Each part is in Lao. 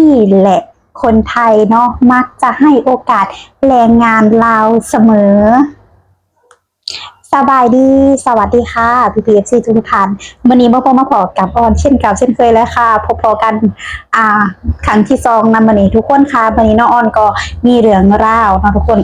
ນີ້ແຫຼະ ຄົນໄທເນາະ ມັກຈະໃຫ້ໂອກາດແຮງງານລາວສະເໝີ. ສະບາຍດີ ສະຫວັດດີຄ່ະ ພີ່ໆ ເອັຟຊີ ທຸກໆທ່ານ. ມື້ນີ້ມາພົບມາພໍ້ກັບອອນເຊັ່ນເກົ່າເຊັ່ນເຄີຍແລ້ວຄ່ະ. ພົບພໍ້ກັນ ອ່າ ຄັ້ງທີສອງນຳມື້ນີ້ທຸກຄົນຄ່ະ. ມື້ນີ້ເນາະ ອອນກໍມີເລື່ອງລາວເນາະທຸກຄົນ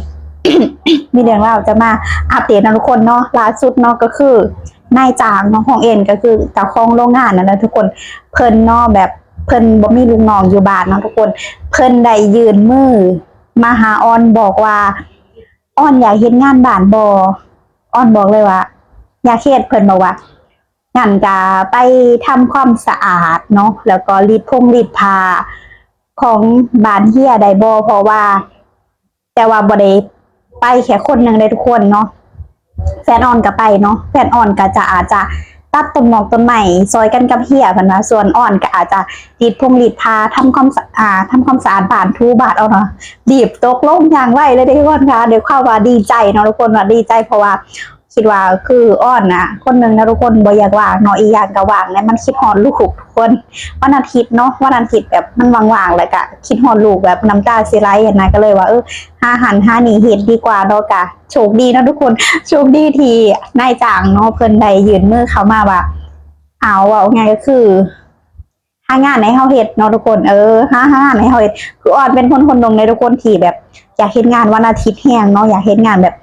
ມີເລື່ອງລາວຈະມາອັບເດດນຳທຸກຄົນເນາະ. ລ່າສຸດເນາະ ກໍຄືນາຍຈ້າງເນາະ ຂອງເອັນ ກໍຄືເຈົ້າຂອງໂລງງານນັ້ນແຫຼະທຸກຄົນ. ເພິ່ນເນາະ ແບບເພິ່ນບໍ່ມີລູກນ້ອງຢູ່ບ້ານເນາະທຸກຄົນ. ເພິ່ນໄດ້ຍື່ນມືມາຫາອອນ ບອກວ່າ ອອນຢາກເຮັດງານບ້ານບໍ່? ອອນບອກເລີຍວ່າຢາກເຮັດ. ເພິ່ນບອກວ່າ ນັ້ນກະໄປທຳຄວາມສະອາດເນາະ ແລ້ວກໍລີດພົງລີດຜ້າຂອງບ້ານເຮຍໄດ້ບໍ່? ເພາະວ່າ ແຕ່ວ່າບໍ່ໄດ້ໄປແຄ່ຄົນໜຶ່ງເດ້ທຸກຄົນເນາະ. ແຟນອອນກໍໄປເນາະ. ແຟນອອນກໍຈະ ອາດຈະຕັດຕົ້ນໝອກຕົ້ນໄມ້ຊ່ອຍກັນກັບເຮຍ ເພິ່ນວ່າ. ສ່ວນອອນກໍອາດຈະລີດພົງລີດຜ້າ ທຳຄວາມສະ ອ່າ ທຳຄວາມສະອາດບ້ານ ຖູບ້ານ. ອອນວ່າ ລີບຕົກລົງຢ່າງໄວເລີຍເດ້ທຸກຄົນຄ່ະ. ດ້ວຍຄວາມວ່າດີໃຈເນາະທຸກຄົນ ວ່າດີໃຈ ເພາະວ່າຄິດວ່າຄືອອນນະ ຄົນໜຶ່ງນະທຸກຄົນ ບໍ່ຢາກວ່າງເນາະ. ອີກຢ່າງກໍວ່າງແລ້ວມັນຄິດຮອດລູກທຸກຄົນ. ວັນອາທິດເນາະ ວັນອາທິດແບບມັນວ່າງໆ ແລ້ວກະຄິດຮອດລູກ ແບບນ້ຳຕາຊິໄຫຼຫັ້ນນະ. ກໍເລີຍວ່າ ເອີ ຫາຫັ້ນຫານີ້ເຮັດດີກວ່າເນາະ. ກະໂຊກດີເນາະທຸກຄົນ ໂຊກດີທີ່ນາຍຈ້າງເນາະ ເພິ່ນໄດ້ຍື່ນມືເຂົ້າມາວ່າ ເອົາ ເວົ້າງ່າຍກໍຄື ຫາງານໃຫ້ເຮົາເຮັດເນາະທຸກຄົນ. ເອີ ຫາ ຫາງານໃຫ້ເຮົາເຮັດ. ຄືອອນເປັນຄົນຄົນໜຶ່ງເດ້ທຸກຄົນ ທີ່ແບບຢາກເຮັດງານວັນອາທິດແຮງເນາະ ຢາກເຮັດງານແບບ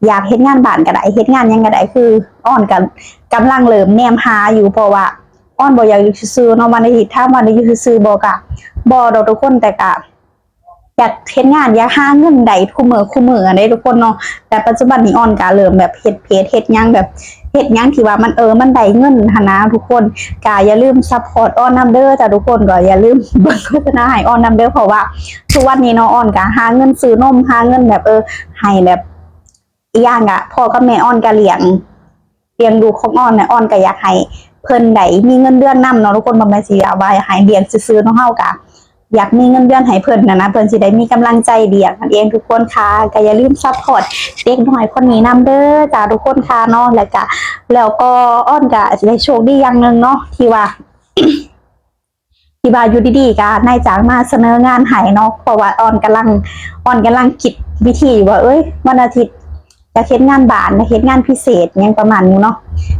ຢາກເຮັດງານບ້ານກໍໄດ້ ເຮັດງານຫຍັງກໍໄດ້. ຄືອອນກໍກຳລັງເລີ່ມແນມຫາຢູ່ ເພາະວ່າອອນບໍ່ຢາກຢູ່ຊື່ໆເນາະ ວັນອາທິດ. ຖາມວ່າໄດ້ຢູ່ຊື່ໆບໍ່? ກະບໍ່ດອກທຸກຄົນ ແຕ່ກະ ຢາກເຮັດງານ ຢາກຫາເງິນໄດ້ຄູ່ມື້ຄູ່ມື້ຫັ້ນເດ້ທຸກຄົນເນາະ. ແຕ່ປັດຈຸບັນນີ້ອອນກະເລີ່ມແບບເຮັດເພຈ ເຮັດຫຍັງແບບ ເຮັດຫຍັງທີ່ວ່າມັນ ເອີ ມັນໄດ້ເງິນຫັ້ນນະທຸກຄົນ. ກະຢ່າລືມຊັບພອດອອນນຳເດີຈ້າທຸກຄົນ. ກໍຢ່າລືມເບິ່ງໂຄສະນາໃຫ້ອອນນຳເດີ ເພາະວ່າທຸກວັນນີ້ເນາະ ອອນກະຫາເງິນຊື້ນົມ ຫາເງິນແບບ ເອີ ໃຫ້ແບບ ອີກຢ່າງກະພໍ່ກັບແມ່ອອນກະລ້ຽງ ລ້ຽງລູກຂອງອອນນະ. ອອນກໍຢາກໃຫ້ເພິ່ນໄດ້ມີເງິນເດືອນນຳເນາະທຸກຄົນ ບໍ່ແມ່ນຊິເອົາໄວ້ໃຫ້ລ້ຽງຊື່ໆເນາະ. ເຮົາກໍຢາກມີເງິນເດືອນໃຫ້ເພິ່ນຫັ້ນນະ ເພິ່ນຊິໄດ້ມີກຳລັງໃຈລ້ຽງນັ້ນເອງທຸກຄົນຄ່ະ. ກໍຢ່າລືມຊັບພອດເດັກນ້ອຍຄົນນີ້ນຳເດີຈ້າທຸກຄົນຄ່ະເນາະ. ແລ້ວກໍ ແລ້ວກໍອອນກໍໄດ້ໂຊກດີຢ່າງໜຶ່ງເນາະ ທີ່ວ່າ ທີ່ວ່າຢູ່ດີໆ ກະນາຍຈ້າງມາສະເໜີງານໃຫ້ເນາະ. ເພາະວ່າອອນກຳລັງ ອອນກຳລັງຄິດວິທີຢູ່ວ່າ ເອີຍ ວັນອາທິດຢາກເຮັດງານບ້ານ ຢາກເຮັດງານພິເສດຫຍັງປະມານນີ້ເນາະ.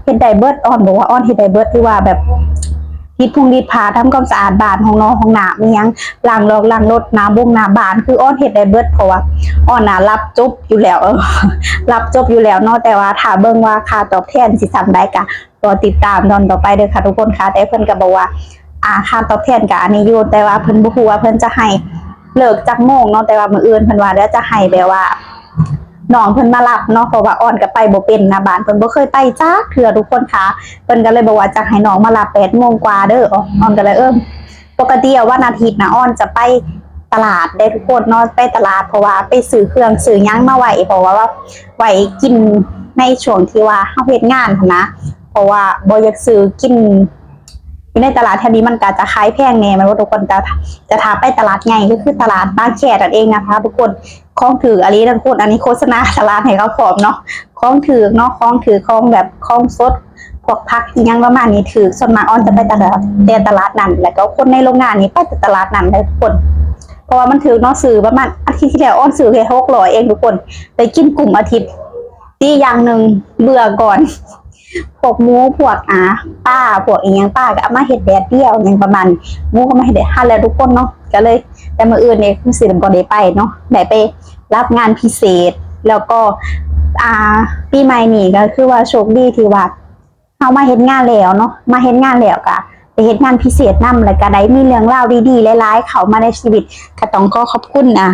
ເຮັດໄດ້ເບິດ ອອນບອກວ່າອອນເຮັດໄດ້ເບິດ ຫຼືວ່າແບບລີດພົງລີດຜ້າ ທຳຄວາມສະອາດບ້ານ ຫ້ອງນອນ ຫ້ອງນ້ຳ ອີ່ຫຍັງ ລ້າງລອກລ້າງລົດ ໜ້າບົງໜ້າບ້ານ ຄືອອນເຮັດໄດ້ເບິດ. ເພາະວ່າອອນນະ ຮັບຈົບຢູ່ແລ້ວ ເອີ ຮັບຈົບຢູ່ແລ້ວເນາະ. ແຕ່ວ່າຖ້າເບິ່ງວ່າຄ່າຕອບແທນຊິສ່ຳໃດ ກະ ກໍຕິດຕາມຕອນຕໍ່ໄປເດີຄ່ະທຸກຄົນຄ່ະ. ແຕ່ເພິ່ນກໍບອກວ່າ ອ່າ ຄ່າຕອບແທນກໍອັນນີ້ຢູ່ ແຕ່ວ່າເພິ່ນບໍ່ຮູ້ວ່າເພິ່ນຈະໃຫ້ເລີກຈັກໂມງເນາະ. ແຕ່ວ່າມື້ອື່ນເພິ່ນວ່າດຽວຈະໃຫ້ແບບວ່ານ້ອງເພິ່ນມາຮັບເນາະ ເພາະວ່າອອນກໍໄປບໍ່ເປັນນະ ບ້ານເພິ່ນບໍ່ເຄີຍໄປຈັກເທື່ອທຸກຄົນຄ່ະ. ເພິ່ນກໍເລີຍບອກວ່າຈະໃຫ້ນ້ອງມາຮັບແປດໂມງກວ່າເດີ. ອອນກໍເລີຍ ເອີ ປົກກະຕິອະ ວັນອາທິດນະ ອອນຈະໄປຕະຫຼາດເດ້ທຸກຄົນເນາະ ໄປຕະຫຼາດ ເພາະວ່າໄປຊື້ເຄື່ອງຊື້ຫຍັງມາໄວ້ ເພາະວ່າ ວ່າໄວ້ກິນໃນຊ່ວງທີ່ວ່າເຮົາເຮັດງານຫັ້ນນະ ເພາະວ່າບໍ່ຢາກຊື້ກິນຢູ່ໃນຕະຫຼາດແຖວນີ້ ມັນກະຈະຂາຍແພງແດ່ແມ່ນບໍ່ທຸກຄົນ. ແຕ່ ແຕ່ຖ້າໄປຕະຫຼາດໃຫຍ່ ກໍຄືຕະຫຼາດບາງແຄນັ້ນເອງນະຄະທຸກຄົນ ຂອງຖືກອີ່ຫຼີນະທຸກຄົນ. ອັນນີ້ໂຄສະນາຕະຫຼາດໃຫ້ເຂົາພ້ອມເນາະ ຂອງຖືກເນາະ ຂອງຖືກ ຂອງແບບ ຂອງສົດ ພວກຜັກອີ່ຫຍັງປະມານນີ້ຖືກ. ສ່ວນມາກອອນຈະໄປຕະຫຼາດ ແຕ່ຕະຫຼາດນັ້ນ ແລ້ວກໍຄົນໃນໂລງງານນີ້ໄປແຕ່ຕະຫຼາດນັ້ນເດ້ທຸກຄົນ ເພາະວ່າມັນຖືກເນາະ. ຊື້ປະມານອາທິດທີ່ແລ້ວອອນຊື້ແຄ່ຫົກຮ້ອຍເອງທຸກຄົນ ໄດ້ກິນກຸ້ມອາທິດ. ດີຢ່າງໜຶ່ງ ເບື່ອກ່ອນ ພວກໝູ ພວກ ອ່າ ປາ ພວກອີ່ຫຍັງ ປາກໍເອົາມາເຮັດແດດດຽວຫຍັງປະມານນີ້ ໝູກໍມາເຮັດແດດ ຫັ້ນແຫຼະທຸກຄົນເນາະ. ກໍເລີຍ ແຕ່ມື້ອື່ນນີ້ຄືຊິບໍ່ໄດ້ໄປເນາະ ໄດ້ໄປຮັບງານພິເສດ. ແລ້ວກໍ ອ່າ ປີໃໝ່ນີ້ກໍຄືວ່າໂຊກດີທີ່ວ່າ ເຮົາມາເຮັດງານແລ້ວເນາະ ມາເຮັດງານແລ້ວກະໄດ້ເຮັດງານພິເສດນຳ ແລ້ວກະໄດ້ມີເລື່ອງລາວດີໆຫຼາຍໆເຂົ້າມາໃນຊີວິດ. ກະຕ້ອງຂໍຂອບຄຸນ ອ່າ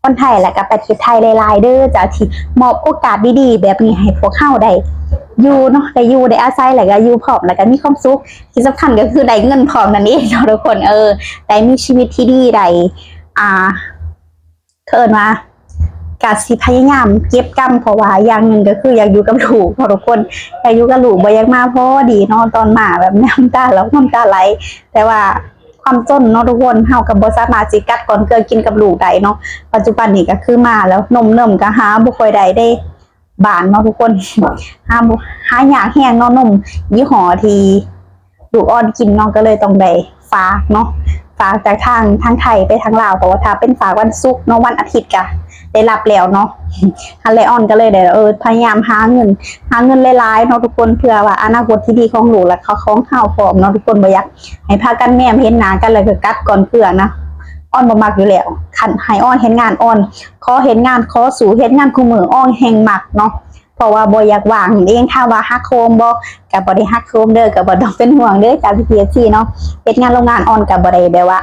ຄົນໄທ ແລ້ວກະປະເທດໄທຫຼາຍໆເດີຈ້າ ທີ່ມອບໂອກາດດີໆແບບນີ້ໃຫ້ພວກເຮົາໄດ້ຢູ່ເນາະ ໄດ້ຢູ່ໄດ້ອາໄສ ແລ້ວກະຢູ່ພ້ອມ ແລ້ວກະມີຄວາມສຸກ ທີ່ສຳຄັນກໍຄືໄດ້ເງິນພ້ອມນັ້ນເອງເນາະທຸກຄົນ. ເອີ ໄດ້ມີຊີວິດທີ່ດີ ໄດ້ ອ່າ ເອີ້ນວ່າ ກະຊິພະຍາຍາມເກັບກຳ ເພາະວ່າຢ່າງໜຶ່ງກໍຄືຢາກຢູ່ກັບລູກເນາະທຸກຄົນ ຢາກຢູ່ກັບລູກ ບໍ່ຢາກມາ. ພໍດີເນາະ ຕອນມາແບບນ້ຳຕາໄຫຼ ນ້ຳຕາໄຫຼ ແຕ່ວ່າຄວາມຈົນເນາະທຸກຄົນ ເຮົາກໍບໍ່ສາມາດຊິກັດກ້ອນເກືອກິນກັບລູກໄດ້ເນາະ. ປັດຈຸບັນນີ້ກໍຄືມາແລ້ວ ນົມເນີມກໍຫາບໍ່ຄ່ອຍໄດ້ເດ້ ບ້ານເນາະທຸກຄົນ ຫາບໍ່ ຫາຍາກແຮງເນາະ ນົມຍີ່ຫໍ້ທີ່ລູກອອນກິນເນາະ ກໍເລີຍຕ້ອງໄດ້ຝາກເນາະ ຝາກຈາກທາງ ທາງໄທໄປທາງລາວ ເພາະວ່າຖ້າເປັນຝາກວັນສຸກເນາະ ວັນອາທິດກະໄດ້ຮັບແລ້ວເນາະ. ຫັ້ນແຫຼະ ອອນກໍເລີຍໄດ້ ເອີ ພະຍາຍາມຫາເງິນ ຫາເງິນຫຼາຍໆເນາະທຸກຄົນ ເພື່ອວ່າອະນາຄົດທີ່ດີຂອງລູກ ແລະ ຂອງເຮົາພ້ອມເນາະທຸກຄົນ. ບໍ່ຢາກໃຫ້ພາກັນແນມເຫັນໜ້າກັນ ແລ້ວກໍກັດກ່ອນເກືອເນາະ. ອອນບໍ່ມັກຢູ່ແລ້ວ ຄັນໃຫ້ອອນເຮັດງານ ອອນຂໍເຮັດງານ ຂໍສູ້ເຮັດງານຄູ່ມື້ ອອນແຮ່ງມັກເນາະ ເພາະວ່າບໍ່ຢາກວ່າງເອງ. ຖາມວ່າຮັກໂຮມບໍ່? ກໍບໍ່ໄດ້ຮັກໂຮມເດີ້ ກໍບໍ່ຕ້ອງເປັນຫ່ວງເດີ້ຈ້າ ພີ່ໆ ເອັຟຊີ ເນາະ. ເຮັດງານໂຮງງານ ອອນກໍບໍ່ໄດ້ແບບວ່າ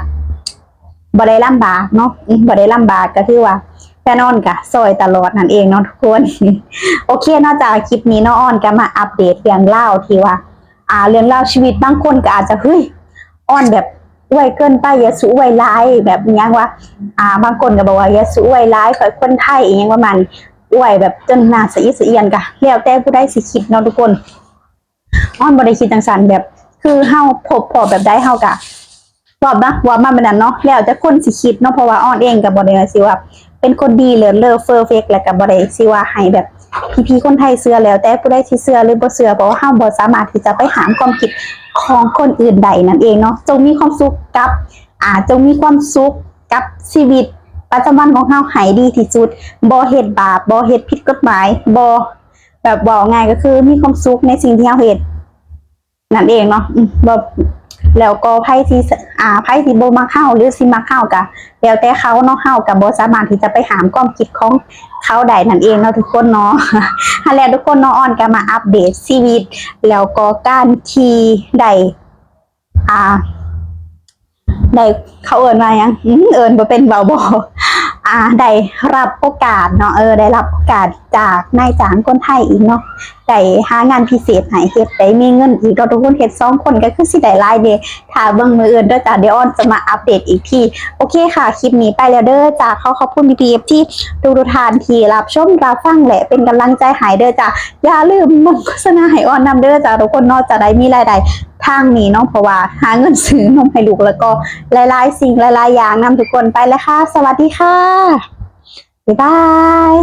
ບໍ່ໄດ້ລຳບາກເນາະ ອືມ ບໍ່ໄດ້ລຳບາກ ກໍຖືວ່າແຟນອອນກໍຊ່ອຍຕະຫຼອດນັ້ນເອງເນາະທຸກຄົນ. ໂອເຄເນາະຈ້າ ຄລິບນີ້ເນາະ ອອນກໍມາອັບເດດເລື່ອງລາວທີ່ວ່າ ອ່າ ເລື່ອງລາວຊີວິດ. ບາງຄົນກໍອາດຈະ ເຮີ້ຍ ອອນແບບອວຍເກີນໄປ ຢ່າສູ່ອວຍຫຼາຍ ແບບຫຍັງວະ ອ່າ ບາງຄົນກໍບອກວ່າ ຢ່າສູ່ອວຍຫຼາຍ ຂ້ອຍຄົນໄທ ອີ່ຫຍັງປະມານນີ້ ອວຍແບບຈົນໜ້າສະອິດສະອຽນ. ກໍແລ້ວແຕ່ຜູ້ໃດຊິຄິດເນາະທຸກຄົນ. ອອນບໍ່ໄດ້ຄິດຈັ່ງຊັ້ນ ແບບຄືເຮົາພົບພໍ້ແບບໃດເຮົາກະເວົ້າມາ ເວົ້າມາແບບນັ້ນເນາະ ແລ້ວແຕ່ຄົນຊິຄິດເນາະ. ເພາະວ່າອອນເອງກະບໍ່ໄດ້ວ່າຊິວ່າເປັນຄົນດີເລີດເລີເພີເຟັກ ແລ້ວກະບໍ່ໄດ້ຊິວ່າໃຫ້ແບບພີ່ໆຄົນໄທເຊື່ອ. ແລ້ວແຕ່ຜູ້ໃດຊິເຊື່ອຫຼືບໍ່ເຊື່ອ ເພາະວ່າເຮົາບໍ່ສາມາດທີ່ຈະໄປຫ້າມຄວາມຄິດຂອງຄົນອື່ນໄດ້ນັ້ນເອງເນາະ. ຈົ່ງມີຄວາມສຸກກັບ ອ່າ ຈົ່ງມີຄວາມສຸກກັບຊີວິດປະຈຳວັນຂອງເຮົາໃຫ້ດີທີ່ສຸດ. ບໍ່ເຮັດບາບ ບໍ່ເຮັດຜິດກົດໝາຍ ບໍ່ ແບບເວົ້າງ່າຍກໍຄືມີຄວາມສຸກໃນສິ່ງທີ່ເຮົາເຮັດ ນັ້ນເອງເນາະ. ອືມ ແລ້ວກໍໃຜທີ່ ອ່າ ໃຜທີ່ບໍ່ມັກເຮົາ ຫຼື ຊິມັກເຮົາ ກະແລ້ວແຕ່ເຂົາເນາະ. ເຮົາກະບໍ່ສາມາດທີ່ຈະໄປຫ້າມຄວາມຄິດຂອງເຂົາໄດ້ນັ້ນເອງເນາະທຸກຄົນເນາະ. ຫັ້ນແຫຼະທຸກຄົນເນາະ ອອນກະມາອັບເດດຊີວິດ ແລ້ວກໍການທີ່ໄດ້ ອ່າ ໄດ້ ເຂົາເອີ້ນວ່າຫຍັງ? ອືມ ເອີ້ນບໍ່ເປັນ ເວົ້າບໍ່ ອ່າ ໄດ້ຮັບໂອກາດເນາະ ເອີ ໄດ້ຮັບໂອກາດຈາກນາຍຈ້າງຄົນໄທອີກເນາະ ໄດ້ຫາງານພິເສດໃຫ້ເຮັດ ໄດ້ມີເງິນອີກເນາະທຸກຄົນ. ເຮັດສອງຄົນກໍຄືຊິໄດ້ຫຼາຍເດ. ຖ້າເບິ່ງມື້ອື່ນເດີຈ້າ ດຽວອອນຈະມາອັບເດດອີກທີ. ໂອເຄຄ່ະ ຄລິບນີ້ໄປແລ້ວເດີຈ້າ. ຂໍຂອບຄຸນ ພີ່ໆ ເອັຟຊີ ທຸກໆທ່ານທີ່ຮັບຊົມຮັບຟັງ ແລະ ເປັນກຳລັງໃຈໃຫ້ເດີຈ້າ. ຢ່າລືມເບິ່ງໂຄສະນາໃຫ້ອອນນຳເດີຈ້າທຸກຄົນເນາະ ຈະໄດ້ມີລາຍໄດ້ທາງນີ້ເນາະ ເພາະວ່າຫາເງິນຊື້ນົມໃຫ້ລູກ ແລ້ວກໍຫຼາຍໆສິ່ງຫຼາຍໆຢ່າງນຳທຸກຄົນ. ໄປແລ້ວຄ່ະ ສະຫວັດດີຄ່ະ ບາຍບາຍ.